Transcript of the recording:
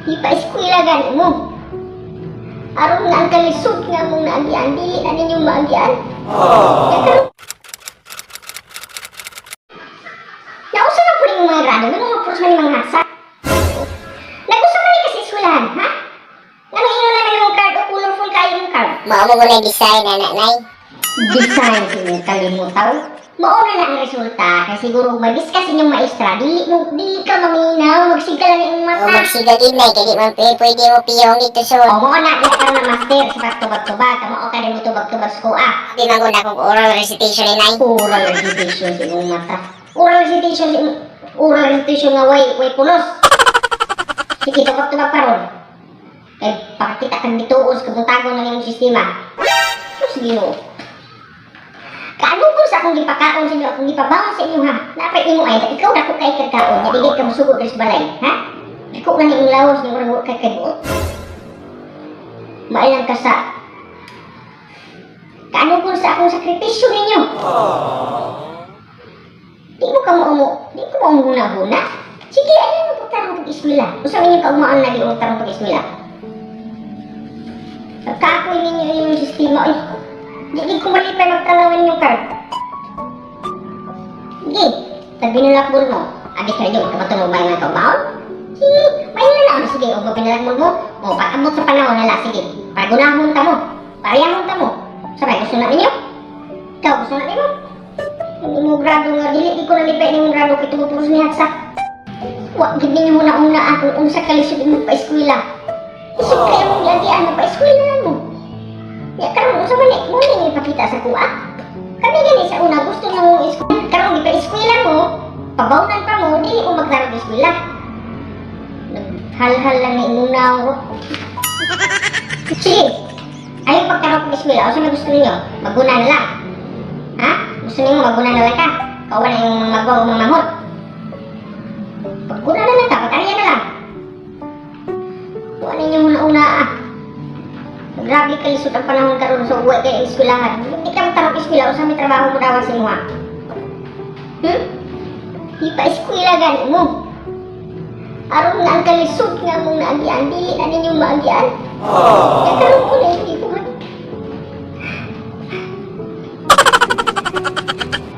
Ipa-eskwela gani mo. Aron nga ang kalisod nga mong naagian, dili na ninyo maagian. Kaya karon nausa na po rin mga grado, nung mga puros man yung mga hasa. Nagusto man ni kasi eskwelahan, ha? Ngano ingon na imong card o colorful kayo imong card? Mao mo na design ana, Nay. Design sa inyong kalimutaw. Mao na na ang resulta kay siguro kung mag-discuss inyong maestra, dili mo dili ka maminaw, magsiga lang imong O mata. magsiga gid, Nay, kay di man pwede mo piyong dito so. O mo na di ka na master sa pagtubag-tubag, kamo ka din mo tubag-tubag sa kuha. Di man gud akong oral recitation ni Nay. Oral recitation sa imong mata. Oral recitation sa imong oral recitation nga way pulos. Sige, tubag-tubag pa ron. Kay pakita kang gituos kabuntagon ng imong sistema. Sige mo. Kaano ko sa akong gipakaon sa inyo, akong gipabangon sa inyo ha. Napay imo ay, ikaw dako kay kagkaon, nga dili ka mosugo diri sa balay, ha? Dako na ni imong lawas nga murag wa kay kabuot. Mailang ka sa kaano ko sa akong sakripisyo ninyo. Di mo ka mo di ko mo huna-huna. Sige, ano mo pagtarong pag-eskwela? Usa man yung kaugmaan na di mo tarong pag-eskwela. Pagkaakoy ninyo inyong sistema, ay, di ko malipay magtanawan inyong card. Sige, tag binulakbol mo. Abi ka rin kabato mo ba yung kaugmaon? Sige, may na lang. Sige, o binulakbol mo, o pag-abot sa panahon nala, sige. Pagunahon ta mo. Parehahon ta mo. Sabay, gusto na ninyo? Ikaw, gusto na ninyo? Yung imong grado nga, dili di ko nalipay nimong grado kay tungod puros ni Hatsa. Wa gid ninyo muna una akong unsa kalisod imong pa-eskwela. Isip kay imong giagian mo pa-eskwela na mo. Ya karon unsa man ni mo ni ipakita sa kuha? Kami gani sa una gusto na mong eskwela. Karon gipa-eskwela mo, pabawnan pa mo, dili mo magtarong eskwela. Naghalhal lang ni imong naong. Sige. Ayaw pagtarong eskwela, unsa may gusto ninyo? Maguna na lang. Ha? Gusto ninyo maguna na lang ka? Kauban na yung mga magwa o mga manghot. Paguna na lang ka, pag-arya na lang. Kuha ninyo muna-una ah. Grabe kalisod ang panahon karon sa uwi kay eskwelahan. Hindi ka matarong eskwela, unsa may trabaho mo dawan sa imuha? Di pa eskwela gani mo. Aron nga ang kalisod nga mong naagian, dili na ninyo maagian. Kaya karon ko na hindi